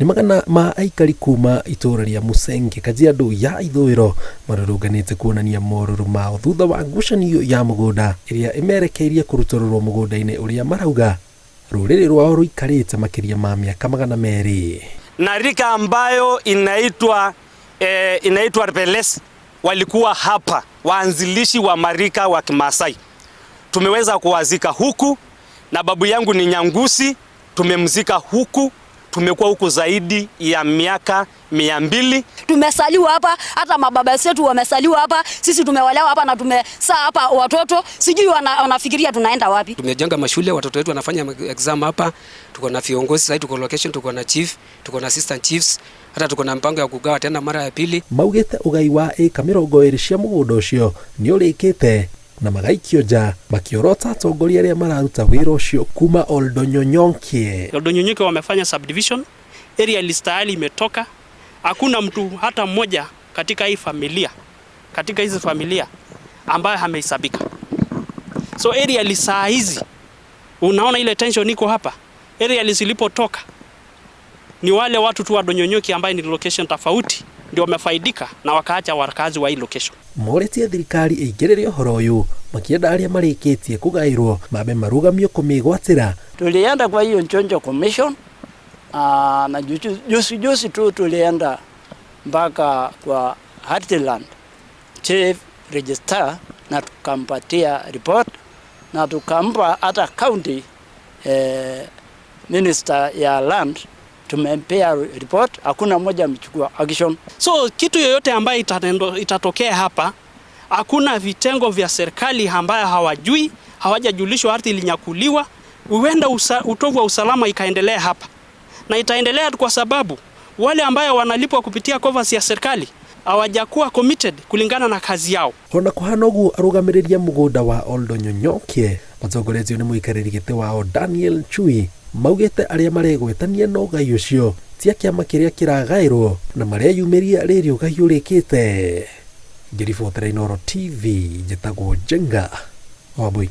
Nĩ magana ma aikari kuma itũũra rĩa Musenge, Kajiado ya Ithũĩro marũrũnganĩte kuonania morũrũ mao thutha wa ngucanio ya mũgũnda ĩrĩa ĩmerekeirie kũrutũrũrwo mũgũnda-inĩ ũrĩa marauga rũrĩrĩ rwao rũikarĩte makĩria ma mĩaka 200. Na rika ambayo inaitwa Peles walikuwa hapa, waanzilishi wa marika wa Kimasai. Tumeweza kuwazika huku na babu yangu ni Nyangusi, tumemzika huku. Tumekuwa huku zaidi ya miaka 200. Tumesaliwa hapa, hata mababa zetu wamesaliwa hapa, sisi tumewalewa hapa na tumesaa hapa watoto, sijui wanafikiria tunaenda wapi. Tumejenga mashule, watoto wetu wanafanya exam hapa. Tuko na viongozi sasa, tuko location, tuko na chief, tuko na assistant chiefs, hata tuko na mpango ya kugawa tena mara ya pili. Maugĩte ũgai wa ĩka 20 cia mũgũnda ũcio nĩ ũrĩkĩte na magaikio nja makĩorota atongoria arĩa mararuta wĩra ũcio kuma Oldonyonyokie. Oldonyonyokie wamefanya subdivision, area list tayari imetoka. Hakuna mtu hata mmoja katika hii familia, katika hizi familia ambaye amehesabika. So area list saa hizi unaona ile tension iko hapa. Area list ilipotoka ni wale watu tu wa Donyonyoki ambaye ni location tofauti ndio wamefaidika na wakaacha wakazi wa hii location. Morĩtie thirikari ĩingĩrĩre ũhoro ũyũ makĩenda arĩa marĩkĩtie kũgaĩrwo mambe marũgamio kũmĩgwatĩra. Tulienda kwa hiyo Njonjo Commission na juzi juzi tu tulienda mpaka kwa Heartland Chief Registrar na tukampatia report na tukampa hata county minister ya land tumempea report, hakuna mmoja amechukua action. So kitu yoyote ambayo itatokea hapa, hakuna vitengo vya serikali ambayo hawajui, hawajajulishwa ardhi ilinyakuliwa, huenda utovu wa usalama ikaendelea hapa. Na itaendelea kwa sababu wale ambayo wanalipwa kupitia coffers ya serikali hawajakuwa committed kulingana na kazi yao. Ona kuhana ũguo arũgamĩrĩri a mũgũnda wa Oldonyonyokie matongoretio nĩ mũikarĩri gĩtĩ wao Daniel Chui maugĩte arĩa maregwetania na ũgai ũcio ti a kĩama kĩrĩa kĩragaĩrwo na mareyumĩria rĩrĩ ũgai ũrĩkĩte. Ngĩribotera Inooro TV njĩtagwo Njenga Wambui.